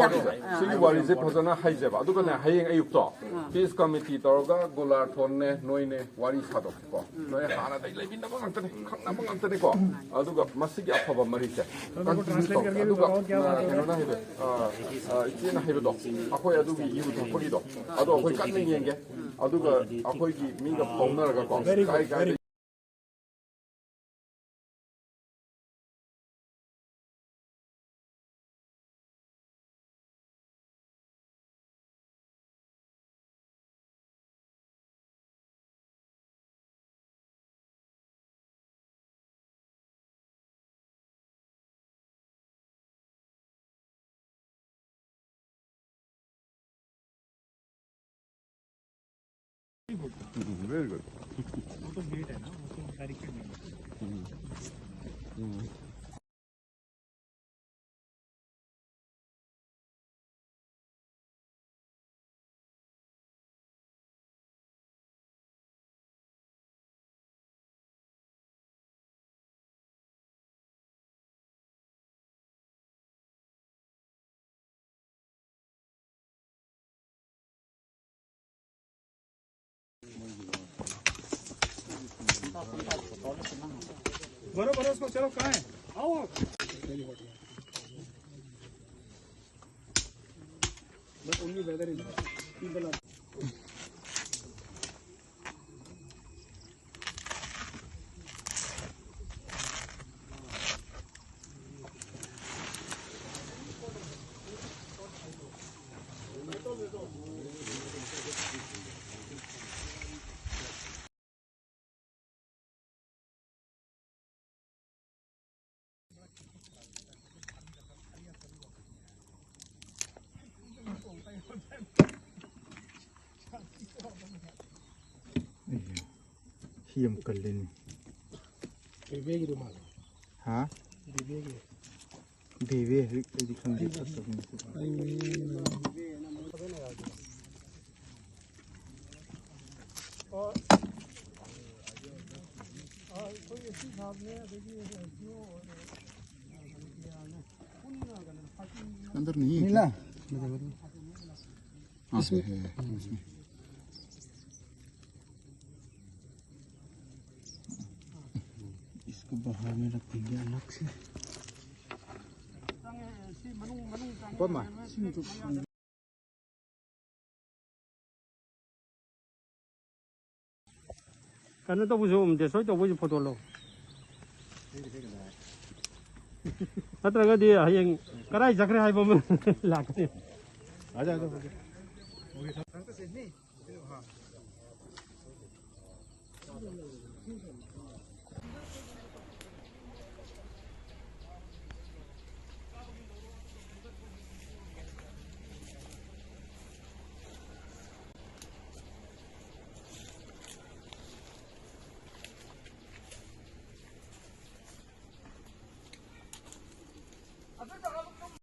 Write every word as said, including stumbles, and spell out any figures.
ꯋꯥꯔꯤꯁꯦ, ꯁꯤꯒꯤ ꯋꯥꯔꯤꯁꯦ ꯐꯖꯅ ꯍꯩꯖꯕ꯫ ꯑꯗꯨꯒꯅꯦ, ꯍꯌꯦꯡ ꯑꯌꯨꯛꯇꯣ ꯄꯤꯁ ꯀꯃꯤꯇꯤ ꯇꯧꯔꯒ ꯒꯨꯂꯥꯔꯊꯣꯟꯅꯦ, ꯅꯣꯏꯅꯦ, ꯋꯥꯔꯤ ꯁꯥꯗꯣꯛꯀꯦꯀꯣ꯫ ꯅꯣꯏ ꯍꯥꯟꯅꯗꯩ ꯂꯩꯃꯤꯟꯅꯕ ꯉꯥꯛꯇꯅꯦ, ꯈꯪꯅꯕ ꯉꯥꯛꯇꯅꯦꯀꯣ꯫ ꯑꯗꯨꯒ ꯃꯁꯤꯒꯤ ꯑꯐꯕ ꯃꯔꯤꯁꯦ ꯀꯟꯇꯤꯅ꯭ꯌꯨ ꯇꯧꯔꯒꯦ꯫ ꯑꯗꯨꯒ, ꯑ, ꯀꯩꯅꯣꯅ ꯍꯥꯏꯕ, ꯑ, ꯑ, ꯏꯆꯦꯅ ꯍꯥꯏꯕꯗꯣ, ꯑꯩꯈꯣꯏ ꯑꯗꯨꯒꯤ ꯌꯨ ꯊꯛꯄꯒꯤꯗꯣ, ꯑꯗꯣ ꯑꯩꯈꯣꯏ ꯀꯟꯅ ꯌꯦꯡꯒꯦ꯫ ꯑꯗꯨꯒ ꯑꯩꯈꯣꯏꯒꯤ ꯃꯤꯒ ꯐꯥꯎꯅꯔꯒꯀꯣ, ꯀꯥꯏ ꯀꯥꯏꯗ Very good. वो तो गेट है ना, वो तो बैरिकेड नहीं है। भरो, भरो उसको, चलो, कहाँ है? आओ। But only weather is, people are ꯁꯤ ꯌꯥꯝ ꯀꯜꯂꯤꯅꯦ꯫ ꯕꯦꯕꯦꯒꯤꯗꯣ ꯃꯥꯜꯂꯦ꯫ ꯍꯥ? ꯕꯦꯕꯦꯒꯤ꯫ ꯕꯦꯕꯦ ꯍꯧꯖꯤꯛ ꯑꯩꯗꯤ ꯈꯪꯗꯦ, ꯐꯠꯇꯕꯅꯤ꯫ ꯑꯩ ꯑꯩꯈꯣꯏ ꯑꯦꯁ ꯇꯤ ꯁꯥꯕꯅꯦ, ꯑꯗꯒꯤ ꯖꯤ ꯑꯣ ꯑꯣꯏꯔꯦ, ꯄꯨꯟꯅ ꯀꯩꯅꯣ ꯐꯥꯏꯚ अंदर नहीं है क्या? नीला। हाँ, है, है, है, इसमें। इसको बाहर में रखेंगे अलग से। ꯀꯩꯅꯣ ꯇꯧꯕꯁꯨ ꯎꯝꯗꯦ, ꯁꯣꯏ ꯇꯧꯕꯩꯁꯨ ꯐꯣꯇꯣ ꯂꯧ꯫ ꯅꯠꯇ꯭ꯔꯒꯗꯤ ꯍꯌꯦꯡ ꯀꯗꯥꯏ ꯆꯠꯈ꯭ꯔꯦ ꯍꯥꯏꯕ ꯑꯃ ꯂꯥꯛꯀꯅꯤ꯫ ꯑꯗ, ꯑꯗ, ꯑꯗ꯫